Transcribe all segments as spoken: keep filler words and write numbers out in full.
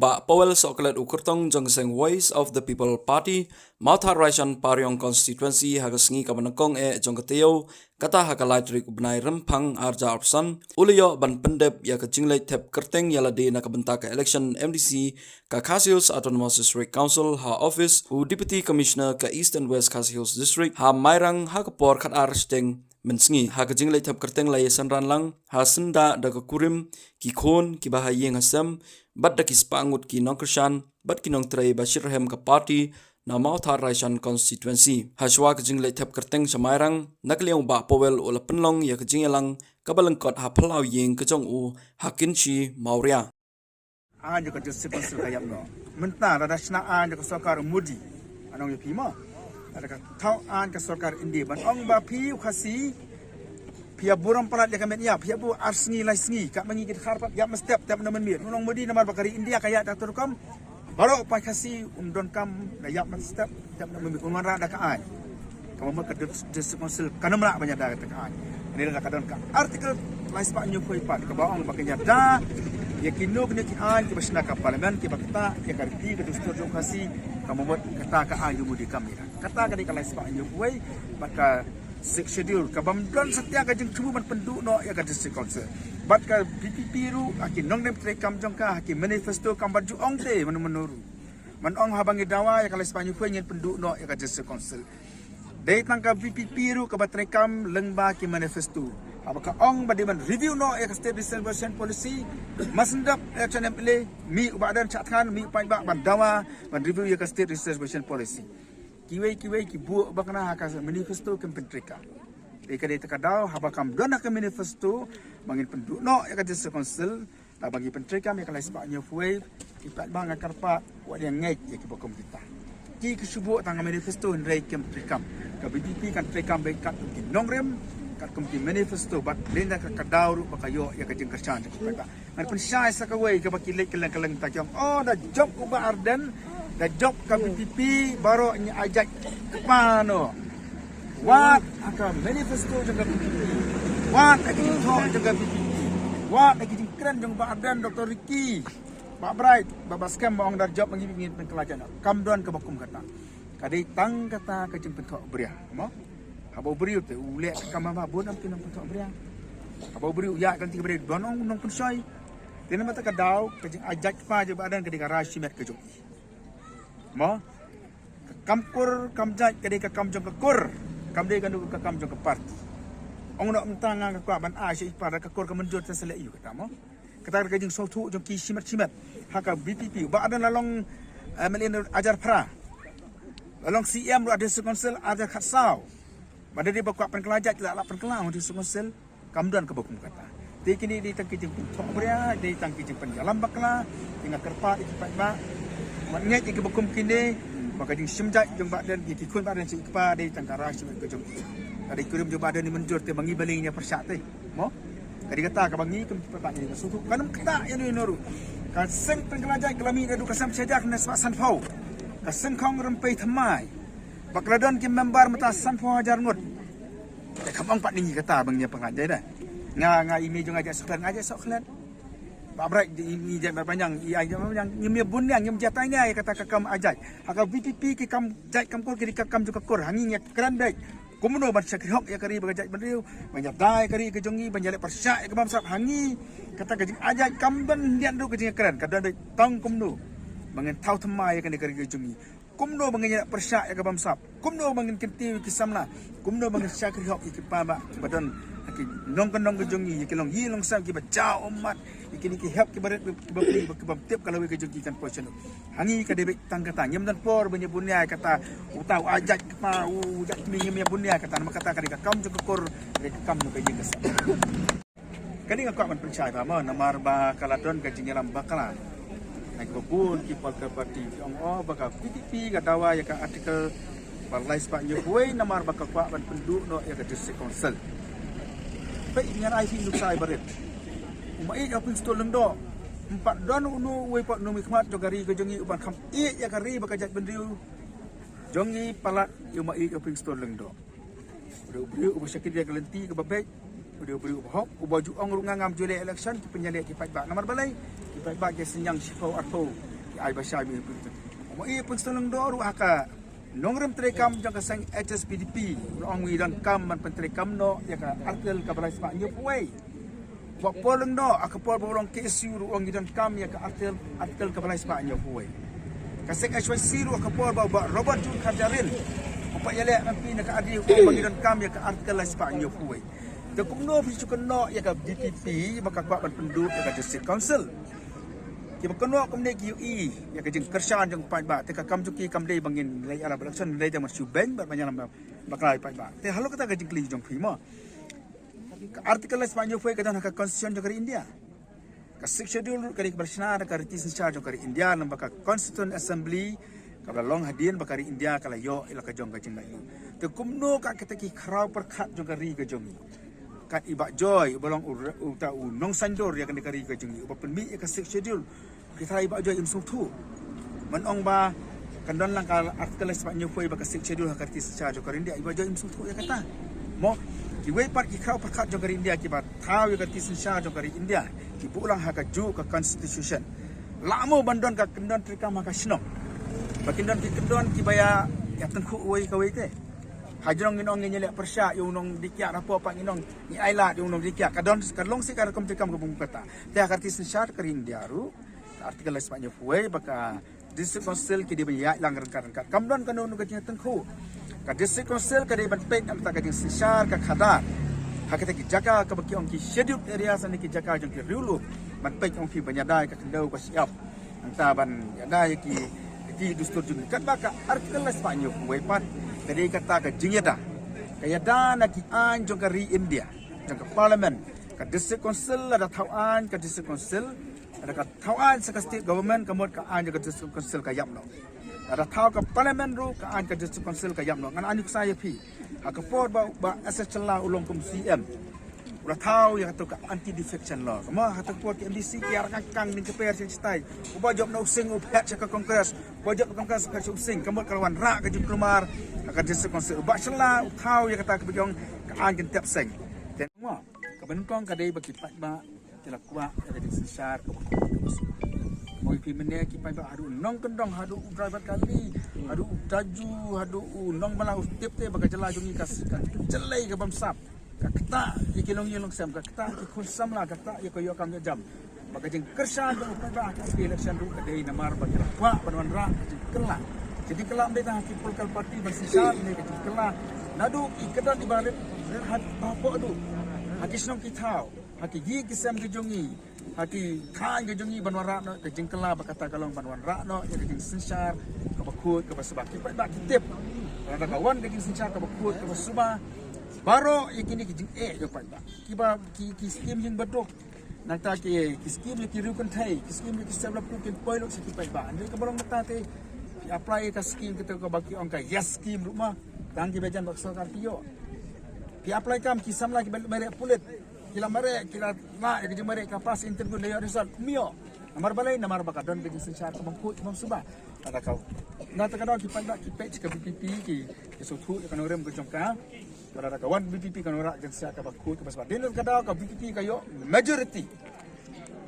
Bah Powell Sohklet u kyrtong jong ka seng Voice of the People Party, Mawthadraishan Pariong Constituency ha ka sngi kaba nyngkong eh jong ka taïew, kata ha ka lai tarik u bnai Rymphang arhajar arphew san, u la ïoh ban pyndep ïa ka jingleit thep kyrteng ïa lade na ka bynta ka election M D C ka Khasi Hills Autonomous District Council ha office u Deputy Commissioner ka East and West Khasi Hills District ha Mairang ha ka por khatar shiteng mynsngi. Ha ka jingleit thep kyrteng la ïasynran lang ha syndah da ka kurim, ki khun kiba ha ïing ha sem, bad da ki spah ngut ki nongkyrshan bad ki nongtrei ba shitrhem ka party na Mawthadraishan Constituency. Hashwa ka jingleit thep kyrteng sha Mairang, na ka liang u Bah Powell u la pynlong ïa ka jingïalang kaba lyngkot ha phyllaw ïing ka jong u ha Kynshi Mawria. Aiñ jong ka District Council ka ïap noh. Mynta lada shna aiñ jong ka sorkar Modi, ngan ong ïa phi mo, lada ka thaw aiñ ka sorkar India ban ong ba phi u Khasi phi ïa burom palat ïa ka met ïap, phi ïa bur ar sngi lai sngi, katba ngi ki dkhar pat ïap mynstep tep na mynmiet. Un ong Modi namar ba ka ri India ka ïap da kato rukom, baroh paid Khasi un donkam da ïap mynstep tep na mynmiet, un wanrah da ka aiñ. Ka mut ka Dis-, District Council kam lah ban ïada kata ka aiñ. Kane lada ka don ka Article lai spah hynñiew phew wei pat kaba ong ba kan ïada ïa kino kino ki aiñ kiba shna ka Parliament kiba ktah ïa ka riti ka dustur jong u Khasi, ka mut kata ka aiñ jong Modi kam ïada. Kata ka dei ka lai spah hynñiew phew wei bad ka Sixth Schedule, ka bym don satia ka jingthmu ban pynduh noh ïa ka District Council. Bad ka V P P ruh ha ki nongdem treikam jong ka, ha ki manifesto kam pat ju ong te mano mano ruh. Ban ong haba ngi dawa ïa ka lai spah hynñiew phew wei ngin pynduh noh ïa ka District Council. Dei tang ka V P P ruh kaba treikam lyngba ki manifesto. Haba ka ong ba dei ban review noh ïa ka State Reservation Policy, mar shen dep election M L A, mih u Bah Ardent shah thngan, mih u paidbah ban dawa ban review ïa ka State Reservation Policy. Kiwei kiwei ki buh bakla ha ka manifesto kim pyntreikam. Dei ka dei ta ka daw haba kam don ha ka manifesto ba ngin pynduh noh ïa ka District Council, haba ngi pyntreikam ïa ka lai spah hynñiew phew wei, ki paidbah nga kyrpad wat ïa ngeit ïa kiba kum kita. Ki ki shu buh tang ka manifesto hynrei kim treikam. Ka V P P kan treikam beit katkum ki nongrim, katkum ki manifesto bad lynda ka ka daw ruh ba ka ïoh ïa ka jingkyrshan jong ki paidbah. Ngan pynshai sa kawei kaba ki leit kylleng kylleng ta ki ong, oh, da jop u Bah Ardent, da jop ka V P P, baroh ngi ai jait kpa noh. Wat ha ka manifesto jong ka V P P, wat ha ki jingthoh jong ka V P P, wat ha ki jingkren jong Bah Ardent, Doctor Ricky, Bah Bright, ba ba skhem ba ong da jop ngi, ngin pynkylla jait noh. Kam don kaba kum kata. Ka dei tang kata ka jingpynthoh bria mo. Haba u briew te u leh ka kam ba bun am ki nongpynthoh bria. Haba u briew u ïaid ka lynti kaba dei, don ong nongpynshoi. Te namar kata ka daw ka jingaiñ jait kpa jong Bah Ardent ka dei ka rai shimet ka jong i. Mo? Ka kam kur kam jait ka dei ka kam jong ka kur, kam dei kano ka kam jong ka party. Ong noh mynta nga nga kwah ban ai sha i kpa, da ka kur ka mynjur te sa leh aïu kata mo. Kata ka jingsngewthuh jong ki shimet shimet ha ka V P P. Bah Ardent la long, eh, M L A arhajar phra, la long C M ruh ha District Council arhajar khatsaw. Bad da dei ba kwah pynkylla jait la lah pynkylla ha District Council. Kam don kaba kum kata. Te kine dei tang ki jingpynthoh bria, dei tang ki jingpynïalam bakla. Te nga kyrpad ïa ki paidbah, wat ngeit ïa kiba kum kine. Ba ka jingshim jait jong Bah Ardent, ïa ki khun Bah Ardent sha i kpa, dei tang ka rai shimet ka jong i. Ka dei kurim jong Bah Ardent, i mynjur te ba ngi balei ngin ïa pyrshah te mo. Ka dei kata kaba ngi kum ki paidbah ngi sngewthuh. Kan ym ktah ïano ïano ruh. Ka seng pynkylla jait ka la mih naduh ka sem Shajak ne spah sanphew. Ka seng khong rympei thymmai. Ba ka la don ki member mynta sanphew hajar ngut. Te kam ong pat ngi kata ba ngi ïa pynkylla jait da. Nga, nga i mei jong nga jait Sohklet, nga jait Sohklet. Bah Bright i mei jait Mawphanjang, i ai jait Mawphanjang, ngim ïa bun ïa, ngim jait tai ïa kata ka kam ai jait. Ha ka V P P ki kam jait kam kur ki dei ka kam jong ka kur, ha ngi ngi ïa kren beit. Kumno ban shakri hok ïa ka ri bad ka jaitbynriew, ban ïada ïa ka ri ka jong ngi, ban ïaleh pyrshah ïa ka bamsap, ha ngi kata ka jingai jait kam don hynrei ruh ka jingkren, ka don beit tang kumno ba ngin thaw thymmai ïa kane ka ri ka jong ngi. Kumno ba ngin ïaleh pyrshah ïa ka bamsap, kumno ba ngin kyntiew ïa ki samla, kumno ba ngin shakri hok ïa ki paidbah kiba don ha ki nongkyndong ka jong ngi, ïa ki longïing longsem kiba jaw ummat, ïa kine ki hep kiba rit kiba pli, kiba bym tip ka lawei ka jong ki kan poi shano. Ha ngi ka dei beit tang kata, ngim don por ban ïa bun ïa kata, uta u ai jait kpa, u jait kmie, ngim ïa bun ïa kata, namar kata ka dei ka kam jong ka kur, ka dei ka kam jong ka ïing ka sem. Kane nga kwah ban pynshai ba mo, namar ba ka la don ka jingïalam bakla na kiba bun ki political party, ki ong, oh, ba ka V P P ka dawa ïa ka Article ba lai spah hynñiew phew wei namar ba ka kwah ban pynduh noh ïa ka District Council. Peit, ngan ai phi nuksa ibarit. U Maieit Hopingstone Lyngdoh, ym pat don uno uwei pat uno u mihkhmat jong ka ri ka jong ngi uban kham ïeit ïa ka ri bad ka jaitbynriew jong ngi palat ïa u Maieit Hopingstone Lyngdoh. U dei u briew uba shakri ïa ka lynti kaba beit. U dei u briew uba hok, uba ju ong ruh nga ngam ju leh election, ki pynïaleh ki paidbah. Namar balei? Ki paidbah ki synñiang shiphew arphew. Ai ba shai mi pun. Mo i pun stung do ruh ha ka nongrim treikam jong ka seng H S P D P. Ong ngi donkam ban pyntreikam noh ïa ka article kaba lai spah hynñiew phew wei. Ba por leng noh ha ka por ba u long K S U ruh ong ngi donkam ïa ka article, article kaba lai spah hynñiew phew wei. Ka seng H Y C ruh ha ka por ba, ba Robert June Kharjahrin. Ba ïaleh M P na ka R D U ba ngi donkam ïa ka article lai spah hynñiew phew wei. Te kumno phi shu kynnoh ïa ka D P P ba ka kwah ban pynduh ïa ka District Council. Kiba kynnoh kumne ki ïohi ïa ka jingkyrshan jong u paidbah, te ka kam jong ki kam dei ba ngin leit ïalap election, leit dang ban shu beiñ bad ban ïalam bakla ïa u paidbah. Te halor kata ka jingkylli jong phi mo, ka article lai spah hynñiew phew wei ka don ha ka Constitution jong ka ri India. Ka Sixth Schedule ruh ka dei kaba la shna da ka riti synshar jong ka ri India, lem bad ka Constituent Assembly kaba la long hadien ba ka ri India ka la ïoh ïa la ka jong ka jinglaitluid. Te kumno ka kita ki khraw pyrkhat jong ka ri ka jong ngi, kat i Bah Joy uba long u, uta u nongsaiñdur ïa kane ka ri ka jong ngi, uba pynmih ïa ka Sixth Schedule, ki tharai i Bah Joy im sngewthuh ban ong ba kan don lang ka article lai spah hynñiew phew wei bad ka Sixth Schedule ha ka riti synshar jong ka ri India, i Bah Joy im sngewthuh ïa kata. Mo, kiwei pat ki khraw pyrkhat jong ka ri India kiba thaw ïa ka riti synshar jong ka ri India ki buh lang ha kajuh ka Constitution. Lah mo ban don ka kyndon treikam ha ka shnong ba kin don ki kyndon kiba ïa, ïa tyngkhuh uwei kawei te. Hajrong ngin ong ngin ïaleh pyrshah ïa u nongdie kiad, hapoh pat ngin ong ngi ailad ïa u nongdie kiad. Ka don, ka long shisha ka rukom treikam kaba kum kata. Te ha ka riti synshar ka ri India ruh, ka article lai spah hynñiew phew wei bad ka District Council ki dei ban ïaid lang ryngkat ryngkat. Kam don kano kano ka jingtyngkhuh. Ka District Council ka dei ban peit na ka bynta ka jingsynshar ka khadar ha kita ki jaka kaba ki ong ki scheduled areas ne ki jaka jong ki riewlum, ban peit ong ki ban ïada ïa ka khyndew ka shyiap. Nangta ban ïada ïa ki, ki dustur jong ngi. Katba ka article lai spah hynñiew phew wei pat ka dei kata ka jingïada, ka ïada na ki aiñ jong ka ri India, jong ka Parliament. Ka District Council lada thaw aiñ, ka District Council, lada ka thaw aiñ sa ka State Government, ka mut ka aiñ jong ka District Council ka ïap noh. Lada thaw ka Parliament ruh, ka aiñ ka District Council ka ïap noh. Ngan ai nuksa ïa phi, ha ka por ba, ba S H Shylla u long kum C M, u la thaw ïa kato ka Anti Defection Law. Kumba ha kato ka por ki M D C ki ïa rangkang ding ka per sha shatai. Uba jop na u Sing u phet sha ka Congress, uba jop na Congress u phet sha u Sing. Ka mut ka la wanrah ka jingkulmar ha ka District Council. U Bah Shylla u thaw ïa kata kaba ki ong ka aiñ kyntep seng. Te mo, kaba nyngkong ka dei ba ki paidbah ki la kwah ïa ka jingsynshar kaba khuid kaba suba. Mo, ïa phi mynne ki paidbah haduh u nongkyndong, haduh u driver kali, haduh u taju, haduh u nongbylla u tip te ba ka jylla jong ngi ka, ka jyllei ka bamsap. Ka ktah ïa ki longïing longsem, ka ktah ïa ki khun samla, ka ktah ïa ka ïoh kam ïoh jam. Ba ka jingkyrshan jong u paidbah ha ki election ruh ka dei namar ba ki la kwah ban wanrah ka jingkylla. Ka jingkylla ym dei tang ha ki political party ban synshar, ne ka jingkylla naduh ki kyrdan iba rit, rit hapoh haduh, ha ki shnong ki thaw, ha ki ïing ki sem ki jong ngi, ha ki thaiñ ki jong ngi, ban wanrah noh ka jingkylla. Ba kata ka long ban wanrah noh ïa ka jingsynshar kaba khuid kaba suba. Ki paidbah ki tip, lada ka wan ka jingsynshar kaba khuid kaba suba, baroh ïa kine ki jingeh jong u paidbah, kiba ki, ki skim ïing baduk, nangta ki, ki skim ïa ki riew kynthei, ki skim ïa ki self help group kin poi lut sha ki paidbah. Hynrei kaba long mynta te, phi apply ïa ka skim kata kaba ki ong ka YES scheme ruh ma, tang kiba jan bad ka sorkar ki ïoh. Phi apply kam ki samla kiba mareh pulit, ki la mareh, ki la lah ïa ka jingmareh, ka pass interview, la ïoh result, ym ïoh. Namar balei? Namar ba ka don ka jingsynshar kaba khuid kaba suba. Kata ka, na kata ka daw ki paidbah ki peit sha ka VPP, ki, ki sngewthuh ïa ka nongrim ka jong ka. Lada ka wan VPP kan wanrah ka jingsynshar kaba khuid kaba suba. Dei na kata ka daw ka VPP ka ïoh majority.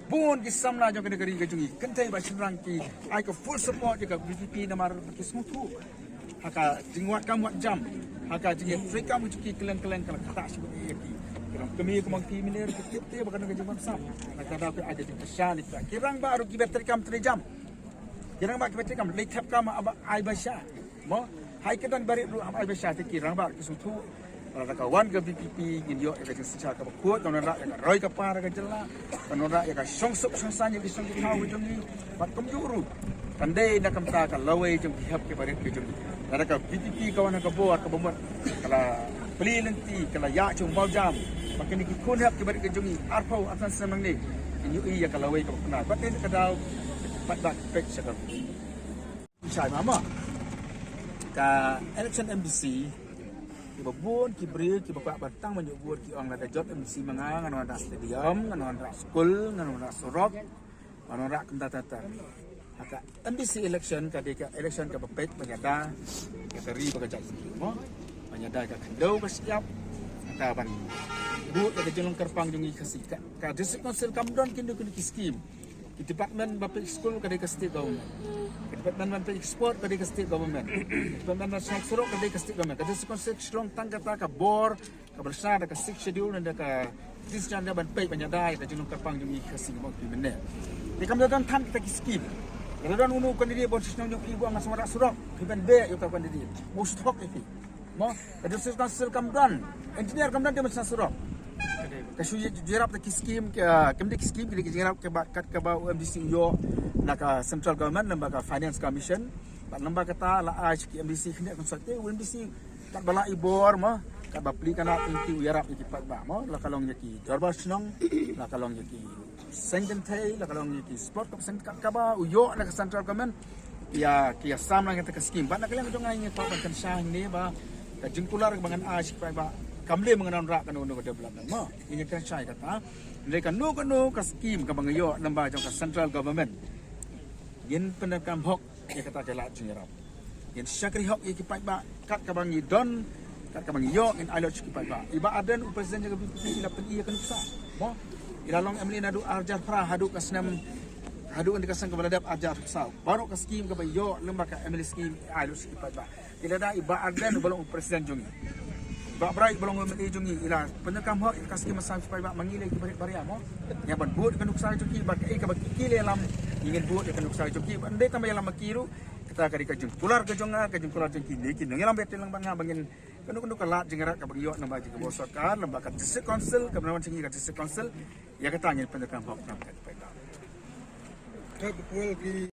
Bun ki samla jong kane ka ri ka jong ngi, kynthei bad shynrang, ki ai ka full support ïa ka VPP namar ki sngewthuh ha ka jingwad kam wad jam, ha ka jingïatreikam ka jong ki kylleng kylleng, ka la ktah shibun ïa ki. Ki long kmie kumba ki mynne ruh ki tip te ba ka don ka jingbamsap. Na kata ka daw ki ai ka jingkyrshan ïa ki. Ki rangbah ruh kiba treikam treijam. Ki rangbah kiba treikam, leit thep kam ha Aibaisha. Mo, ha ki don barit ruh ha Aibaisha, te ki rangbah ki sngewthuh. Lada ka wan ka VPP ngin ïoh ïa ka jingsynshar kaba khuid, kan wanrah ïa ka roi ka par ka jylla, kan wanrah ïa ka shongsuk shongsaiñ ïa ki shnong ki thaw ka jong ngi. Bad kumjuh ruh kan dei na ka bynta ka lawei jong ki hep ki barit ki jong ngi. Lada ka VPP ka wan ha ka bor kaba mut, ka la plie lynti, ka la ïaid shong bau jam, ba kine ki khun hep ki barit ki jong ngi arphew arsan snem nangne kin ïohi ïa ka lawei kaba khuid. Bad dei na kata ka daw, bad bad peit sha ka Shai mama. Ka election MDC, kiba bun ki briew kiba kwah ban tang ban ïoh vote ki ong lada jop MDC ma nga, ngan wanrah stadium, ngan wanrah skul, ngan wanrah surok, ngan wanrah kumta kumta. Ha ka MDC election ka dei ka election kaba peit ban ïada ïa ka ri bad ka jaitbynriew mo. Ban ïada ïa ka khyndew ka shyiap, kata ban buh ïa ka jinglong kyrpang jong ngi Khasi. Ka, ka District Council kam don kino kino ki scheme. Department ba peit skul ka dei ka state government. Department ba peit sport ka dei ka state government. Department ba shnong surok ka dei ka state government. Ka District Council Shillong tang kata ka bor kaba la shna da ka Sixth Schedule ne da ka Constitution ban peit ban ïada ïa ka jinglong kyrpang jong ngi ki Khasi ka bor ki mynne. Te kam da don than kita ki skim. Ka da don unu u candidate ba shnong jong phi ba nga sngewrah surok, phi ban beh ïa uta u candidate. Mo stok ïa phi. Mo, ka District Council kam don engineer, kam don te ban shna surok. Ka shu ïarap da ki skim, ka, kam dei ki skim, ki dei ki jingïarap kaba kat kaba u M D C u ïoh na ka Central Government, lyngba ka Finance Commission. Bad lyngba kata la ai sha ki M D C khyndiat consultant, u M D C katba lah i bor mo, katba plie ka nat, u ïarap ïa ki paidbah mo, la ka long ïa ki dorbar shnong, la ka long ïa ki seng kynthei, la ka long ïa ki sport, ka seng ka, kaba u ïoh na ka Central Government. Ïa ki ïa sam na kata ka skim. Bad na ka liang jong nga ngi kwah ban kynshai hangne ba ka jingkular kaba ngan ai sha ki paidbah kam dei ba ngan wanrah kano kano ka development mo. Ngi ïa kynshai kata. Hynrei kano kano ka skim kaba ngi ïoh lyngba jong ka Central Government, ngin pyndonkam hok ïa kata ka lad jingïarap. Ngin shakri hok ïa ki paidbah kat kaba ngi don, kat kaba ngi ïoh, ngin ai lut sha ki paidbah. I Bah Ardent, u president jong ka V P P, i la pyni ïa ka nuksa mo. I la long M L A naduh ar hajar phra haduh ka snem, haduh kane ka snem kaba la dep ar hajar saw. Baroh ka skim kaba ïoh lyngba ka M L A skim i ai lut sha ki paidbah. Te lada i Bah Ardent uba long u president jong ngi, Bah Bright uba long u M L A jong ngi, i la pyndonkam hok ïa ka skim ba sam sha ki paidbah, ma ngi lei ki barit baria mo. Ïa ban bud ïa ka nuksa jong ki, bad kaei kaba ki leh lam, ngin bud ïa ka nuksa jong ki. Ban dei tang ba ïalam ma ki ruh, kata ka dei ka jingkular ka jong nga, ka jingkular jong ki ne ki nongïalam ba ïatrei lang bad nga, ba ngin kano kano ka lad jingïarap kaba ngi ïoh na ka bynta ka bor sorkar, lyngba ka District Council, kaba wan sha ngi ka District Council, ïa kata ngin pyndonkam hok na ka paidbah.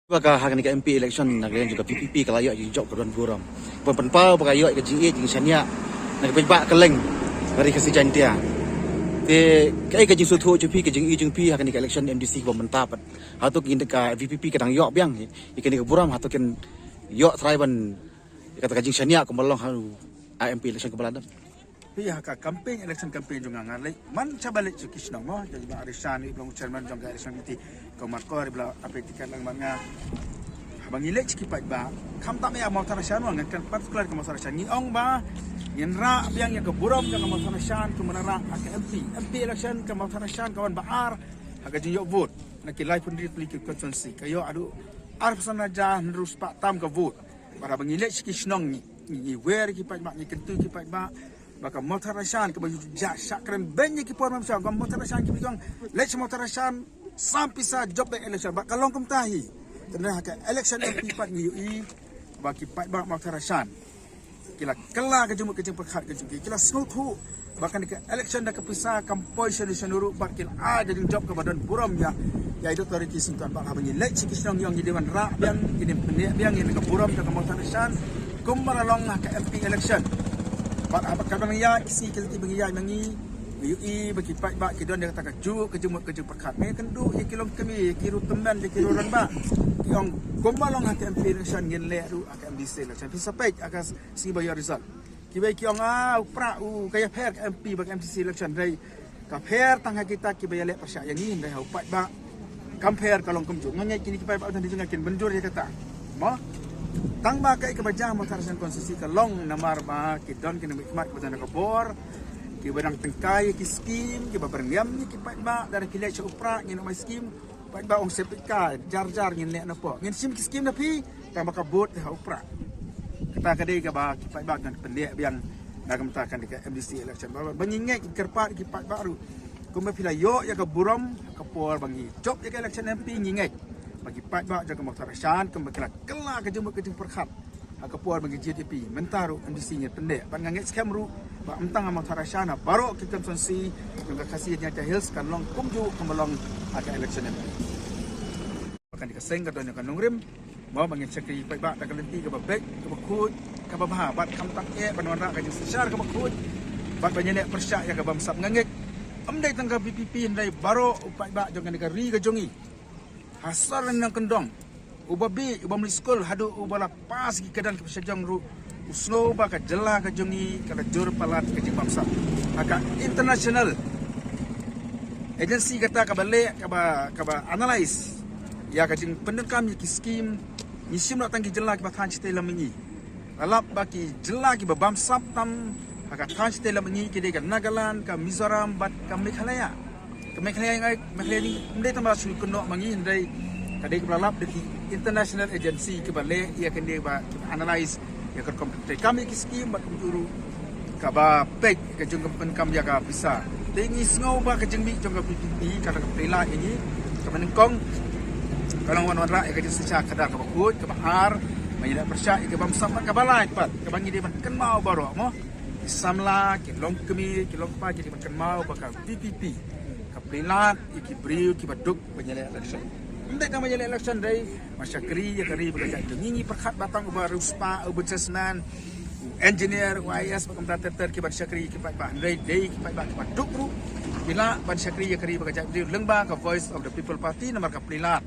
Ba ka ha kane ka M P election na ka liang jong ka V P P ka la ïoh jingjop ka don burom. Ban pynpaw ba ka ïoh ka jingïeit jingshaniah na ka paidbah kylleng ka Ri Khasi Jaiñtia. Te kaei ka jingsngewthuh jong phi, ka jingïeit jong phi ha kane ka election M D C kaba mynta pat? Hato kane ka V P P ka dang ïoh biang ïa kane ka burom, hato kin ïoh trai ban ïa kata ka jingshaniah kumba long ha u M P election kaba la dep? Phi, ha ka campaign, election campaign jong nga, nga leit man shaba leit sha ki shnong mo, jong Bah Arishan, i ba long chairman jong ka election committee, ka Markor, i ba la apply ticket lang bad nga. Haba ngi leit sha ki paidbah, khamtam ïa Mawthadraishan mo, ngan kren particular ka Mawthadraishan, ngi ong ba ngin rah biang ïa ka burom jong ka Mawthadraishan kumba la rah ha ka M P. M P election ka Mawthadraishan ka wan ba ar ha ka jingïoh vote na ki laiphew hynriew tylli ki constituency, ka ïoh haduh arphew san hajar hynriew spah tam ka vote. Bad haba ngi leit sha ki shnong ngi, ngi, ngi wer ïa ki paidbah, ngi kyntu ïa ki paidbah ba ka Mawthadraishan kaba ju jah shah kren beiñ ïa ki por mynshwa, ka Mawthadraishan, ki ba ong leit sha Mawthadraishan sam pisa jop beit election, bad ka long kumta hi. Te hynrei ha ka election M P pat ngi ïohi ba ki paidbah Mawthadraishan ki la kylla ka jingmut ka jingpyrkhat ka jong ki, ki la sngewthuh ba kane ka election da ka pisa kam poi shano shano ruh, bad ki la ai da ka jingjop kaba don burom ïa, ïa i Doctor Ricky Syngkon. Bad haba ngi leit sha ki shnong ngi ong ngi dei ban rah biang, ngi dei ban pynneh biang ïa ka burom jong ka Mawthadraishan kumba la long ha ka M P election. Bad haba katba ngi ïaid, ki sngi ki lynti ba ngi ïaid ma ngi, ngi ïohi ba ki paidbah ki don da kata kajuh ka jingmut ka jingpyrkhat. Ngi kynduh ïa ki longkmie, ïa ki ruh tymmen, ïa ki ruh rangbah, ki ong kumba long ha ka M P election ngin leh ruh ha ka M D C election. Phi sa peit ha ka sngi ba ïoh result. Kiwei ki ong, ah, u Prah u ka ïapher ka M P bad ka M D C election, hynrei ka pher tang ha kita kiba ïaleh pyrshah ïa ngi, hynrei ha u paidbah kam pher, ka long kumjuh. Nga ngeit kine ki paidbah jong ngi kin mynjur ïa kata. Mo? Tang ba kaei kaba jia ha Mawthadraishan constituency ka long namar ba ki don kine ki khmat kiba don ka bor, kiba dang tyngkai ïa ki skim, kiba byrngem ïa ki paidbah, lada ki leit sha u Prah ngin ym ai skim. Paidbah ong sepit ka, jar jar ngin leh na pok. Ngin shim ki skim na phi, tang ba ka vote ha u Prah. Kata ka dei kaba ki paidbah kan pyndep biang na ka bynta kane ka M D C election. Ba, ba ngi ngeit, ngi kyrpad ki paidbah ruh, kumba phi la ïoh ïa ka burom ha ka por ba ngi jop ïa ka election M P, ngi ngeit ba ki paidbah jong ka Mawthadraishan kumba ki la kylla ka jingmut ka jingpyrkhat ha ka por ba ngi jied ïa phi, mynta ruh M D C ngin pyndep. Bad nga ngeit skhem ruh ba ym tang ha Mawthadraishan, ha baroh ki constituency jong ka Khasi Jaiñtia Hills kan long kumjuh kumba long ha ka election M P. Kane ka seng ka don ïa ka nongrim, mo, ba ngin shakri paidbah da ka lynti kaba beit, kaba khuid, kaba bha, bad khamtam eh ban wanrah ka jingsynshar kaba khuid bad ban ïaleh pyrshah ïa ka bamsap. Nga ngeit ym dei tang ka V P P, hynrei baroh u paidbah jong kane ka ri ka jong ngi, ha sor ne nongkyndong, uba bieit, uba mih skul haduh uba la pass ki kyrdan kiba shajrong ruh, u sngew ba ka jylla ka jong ngi ka la jur palat ka jingbamsap. Ha ka international agency kata kaba leh, kaba, kaba analyse ïa ka jingpyndonkam ïa ki skim, ngi shim noh tang ki jylla kiba than shatei lam mihngi. Nga lap ba ki jylla kiba bamsap tam ha ka than shatei lam mihngi ki dei ka Nagaland, ka Mizoram bad ka Meghalaya. Ka Meghalaya ngai, Meghalaya ni, ym dei tang ba shu kynnoh ma ngi, hynrei ka dei kaba la lap da ki international agency kiba leh ïa kane ba analyze ïa ka rukom treikam ïa ki skim bad kumjuh ruh kaba peit ka jingpyndonkam ïa ka pisa. Te ngi sngew ba ka jingmih jong ka VPP ka la ka pynlait ïa ngi, kaba nyngkong ka long ban wanrah ïa ka jingshisha khadar kaba khuid, kaba ar, ban ïaleh pyrshah ïa kaba ym sah bad kaba lai pat, kaba ngi dei ban kynmaw baroh mo. Ki samla, ki longkmie, ki longkpa, ki dei ban kynmaw ba ka VPP ka pynlait ïa ki briew kiba duk ban ïaleh election. Ym dei tang ban ïaleh election, dei ban shakri ïa ka ri bad ka jaitbynriew. Ngi ngi pyrkhat ba tang uba riewspah, u businessman, u engineer, u IAS, bad kumta ter ter ki ban shakri ïa ki paidbah, hynrei dei ki paidbah kiba duk ruh ki lah ban shakri ïa ka ri bad ka jaitbynriew lyngba ka Voice of the People Party namar ka pynlait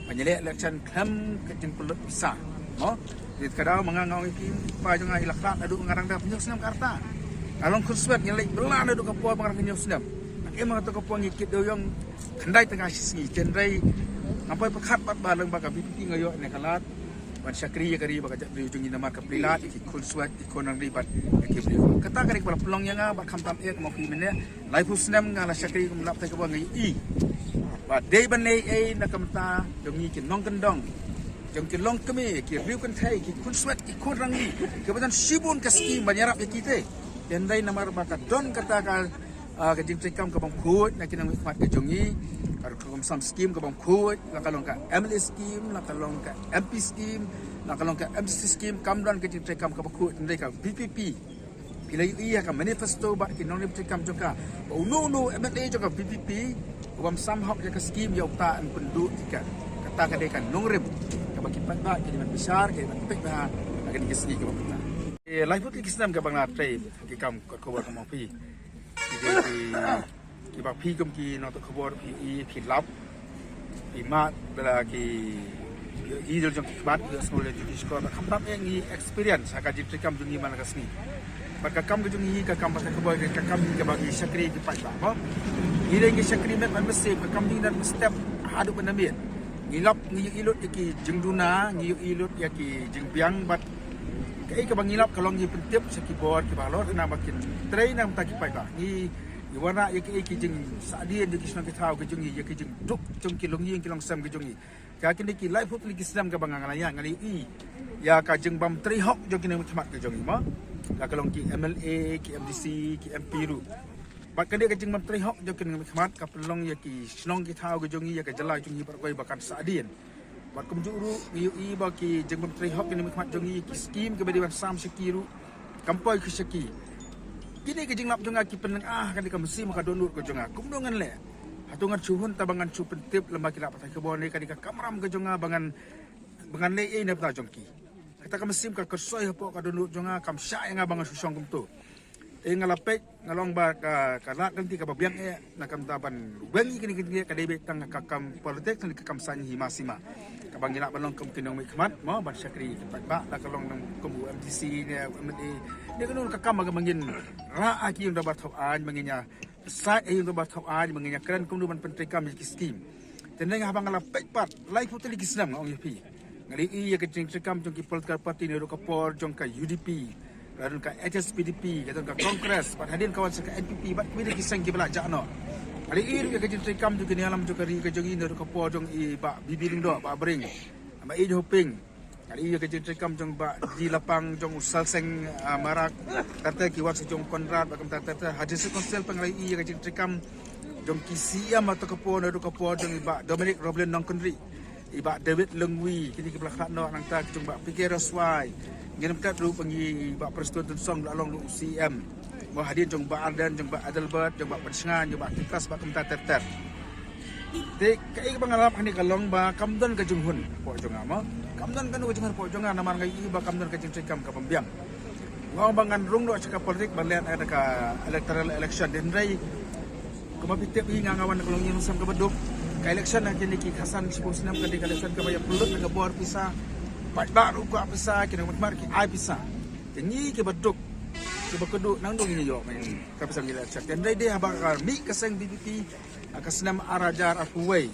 ban ïaleh election khlem ka jingpynlut pisa. Mo, dei ka daw ma nga nga ong ïa ki, pa jong nga i la khlad naduh nga dang da hynñiew snem ka rta. Nga long khunswet, ngi la leit bylla naduh ka por ba nga dang hynñiew snem. Nang em ha kato ka por ngi kit dewïong khyndai tyngka shi sngi. Hynrei ngam poi pyrkhat pat ba lyngba ka VPP nga ïoh ïa ka lad ban shakri ïa ka ri bad ka jaitbynriew jong ngi namar ka pynlait ïa ki khunswet, ki khun nongri bad ïa ki briew. Kata ka dei kaba la pynlong ïa nga bad khamtam eh, mo, ki mynne laiphew snem nga la shakri kum lap tai kaba nga ïohi ba dei ban leh ei na ka bynta jong ngi ki nongkyndong, jong ki longkmie, ki riew kynthei, ki khunswet, ki khun nongri, kiba don shibun ka skim ban ïarap ïa ki te. Hynrei namar ba ka don kata ka, ah, ka jingtreikam ka bym khuid na ki nongmihkhmat ka jong ngi, ka rukom sam skim ka bym khuid, la ka long ka MLA skim, la ka long ka MP skim, la ka long ka MDC skim, kam don ka jingtreikam kaba khuid, hynrei ka VPP phi la ïohi ïa ka manifesto bad ki nongrim treikam jong ka ba uno uno MLA jong ka VPP u bym sam hok ïa ka skim ïa uta yn pynduh ïa ka. Kata ka dei ka nongrim kaba ki paidbah ki dei ban bishar, ki dei ban peit bha ha kine ki sngi kiba mynta. Eh, laiphew tylli ki snem kaba nga la trei ki kam kot khubor kum phi. Ki dei ki, kiba phi kum ki nongthoh khubor phi ïohi, phi lap, phi mad ba la ki ïohi da la jong ki khmat, ïohsngew da la jong ki shkor, bad khamtam eh ngi experience ha ka jingtreikam jong ngi man la ka sngi. Bad ka kam ka jong ngi, ka kam pathai khubor, ka kam ngi kaba ngi shakri ki paidbah, mo. Ngi dei ngi shakri met bad mynsiem, ka kam ngi dang mynstep haduh ban da miet. Ngi lap, ngi ïohi lut ïa ki jingduna, ngi ïohi lut ïa ki jingbiang, bad kaei kaba ngi lap ka long ngi pyntip sha ki bor kiba halor khnang ba kin trei na ka bynta ki paidbah. Ngi, ngi wanrah ïa kaei ki jingsahdien jong ki shnong ki thaw ki jong ngi, ïa ki jingduk jong ki longïing ki longsem ki jong ngi. Ka kine ki laiphew tylli ki snem kaba nga la ïa, nga la ïohi ïa ka jingbym trei hok jong ki nongmihkhmat ki jong ngi, mo. La ka long ki MLA, ki MDC, ki MP ruh. Bad ka dei ka jingbym trei hok jong ki nongmihkhmat ka pynlong ïa ki shnong ki thaw ki jong ngi, ïa ka jylla jong ngi baroh kawei ba kan sahdien. Bad kumjuh ruh ngi ïohi ba ki jingbym trei hok ki nongmihkhmat jong ngi, ki skim kiba dei ban sam sha ki ruh kam poi sha ki. Kine ki jinglap jong nga ki pynlong ah ka dei ka mynsiem ka dohnud ka jong nga. Kumno ngan leh? Hato ngan shu hun ta ba ngan shu pyntip lem bad ki lad pathai khubor ne ka dei ka kamram ka jong nga ba ngan, ba ngan leh ei na bynta jong ki? Kata ka mynsiem ka kyrsoi hapoh ka dohnud jong nga, kam shah ïa nga ba ngan shu shong kumto. Te nga la peit, nga long ba ka, ka lad ka lynti kaba biang eh na ka bynta ban weng ïa kine ki jingeh, ka dei beit tang ka kam politics ne ka kam saiñ hima sima. Kaba ngi lah ban long kum ki nongmihkhmat, mo, ban shakri ïa ki paidbah, la ka long nang kum u MDC ne u MLA. Ne kano ka kam ba ngin rah ha ki ïing dorbar thaw aiñ, ba ngin ïa said ha ïing dorbar thaw aiñ, ba ngin ïa kren kumno ban pyntreikam ïa ki skim. Te neng haba nga la peit pat laiphew tylli ki snem, nga ong ïa phi, nga la ïohi ïa ka jingtreikam jong ki political party naduh ka por jong ka UDP, la don ka HSPDP, ka don ka Congress, bad hadien ka wan sa ka NPP, bad kiwei de ki seng kiba la jah noh. Nga la ïohi ruh ïa ka jingtreikam jong ki nongïalam jong ka ri ka jong ngi naduh ka por jong i Bah B B Lyngdoh, Bah Bring, Bah Ïeit Hoping. Nga la ïohi ïa ka jingtreikam jong Bah D Lapang, jong u Salseng, ah, Marak, ter ter ki wan sa jong Conrad, bad kumta ter ter. Ha District Council pat nga la ïohi ïa ka jingtreikam jong ki CEM ha kato ka por naduh ka por jong i Bah Dominic Roblin Nongkynrih, i Bah David Lyngwi, kine kiba la khlad noh, nangta ki jong Bah P K Roswai. Ngin ym kat ruh ba ngi, Bah Prestone Tynsong la long ruh u CEM. Mo, hadien jong Bah Ardent, jong Bah Adelbert, jong Bah Pynshngain, jong Bah Tikas, bad kumta ter ter. Te kaei kaba nga lap hangne ka long ba kam don ka jinghun hapoh jong nga, mo. Kam don kano ka jinghun hapoh jong nga namar nga ïohi ba kam don ka jingtreikam kabym biang. Nga ong ba ngan rung noh sha ka politics ban leh da ka electoral election, hynrei kumba phi tip hi nga, nga wan na ka longïing longsem kaba duk. Ka election ha kine ki khatsan shiphew snem ka dei ka election kaba ïa pynlut na ka bor pisa. Paidbah ruh kwah pisa, ki nongmihkhmat ki ai pisa. Te ngi kiba duk, kiba kynduh, nangno ngin ïoh ka pisa ngi leh election. Hynrei dei haba ka mih ka seng VPP ha ka snem ar hajar arphew wei,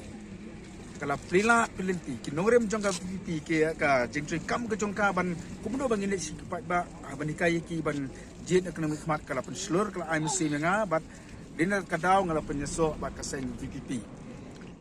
ka la pynlait pynlynti, ki nongrim jong ka VPP, ki, ka jingtreikam ka jong ka ban kumno ba ngin leit sha ki paidbah, ah, ban hikai ïa ki ban jied ïa ki nongmihkhmat, ka la pynshlur, ka la ai mynsiem ïa nga, bad Dei na ka daw nga la pynïasoh bad ka seng VPP.